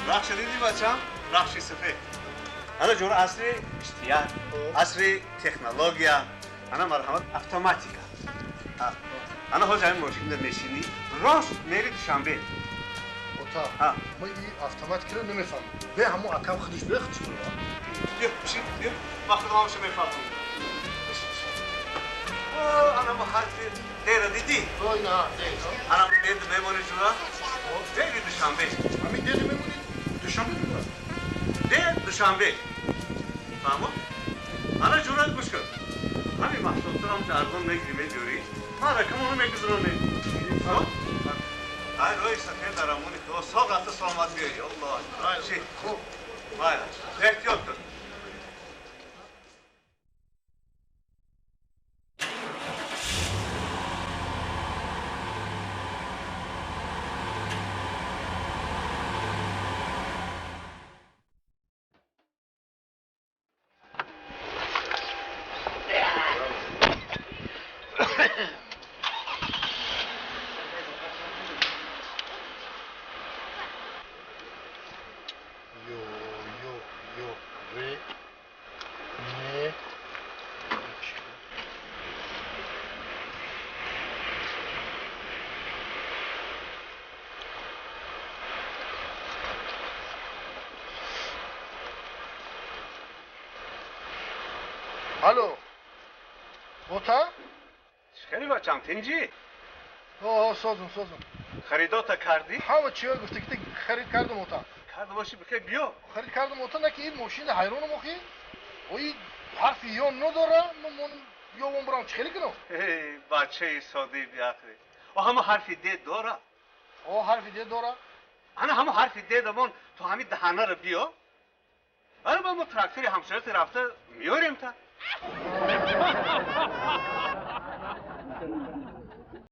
Рахш дидӣ бачам? Рахши сафед. Ана ҷур асри 21, асри технология, ана марҳамат автоматика. Ана ҳозир ҳамин мошинда мешинӣ, рост мери Душанбе. Ота, ма и автоматикаро намефаҳмам. Бе ҳамон акам худаш бе худаш бира. Биё, бишин, биё. Ман худам ҳамаша мефаҳмам. Бишин, бишин. Ана мо ҳарфи Д-ро дидӣ? Ина, Д. Ана Д мемонӣ ҷура? Д-и Душанбе. Ҳамин Д мемонӣ Душанбе мебарад. Д Душанбе. Фаҳмо? Ана ҷура гӯш кун. Ҳамин маҳсулотро ҳамча арзон мегирӣ, мебиёрӣ. Ман ракамоно мегузаронем. Ай роҳи сафед дар амони Худо, соғ рафта саломат биёӣ. Аллоҳ. Чи? Хуб. Майла. Эҳтиёт кун. Ё, ё, ё, ре, не, ч. Алло, ота? Хеле бачам, тинҷӣ? О, созум, созум. Харидота кардӣ? Ҳама чиё гуфта ки харид кардам, ота. Карда бошӣ, бихел биё. Харид кардам, ота, на ки ин мошина ҳайронам охи. Ои ҳарфи ё надора, ман ёвон барам чӣ хеле кунам? Эй, бачаи содаи беақлӣ. О ҳама ҳарфи Д дора? О, ҳарфи Д дора. Ана ҳама ҳарфи Д дамон то ҳамин даҳанаро биё. Ана ба мо трактори ҳамсояти рафта меорем та.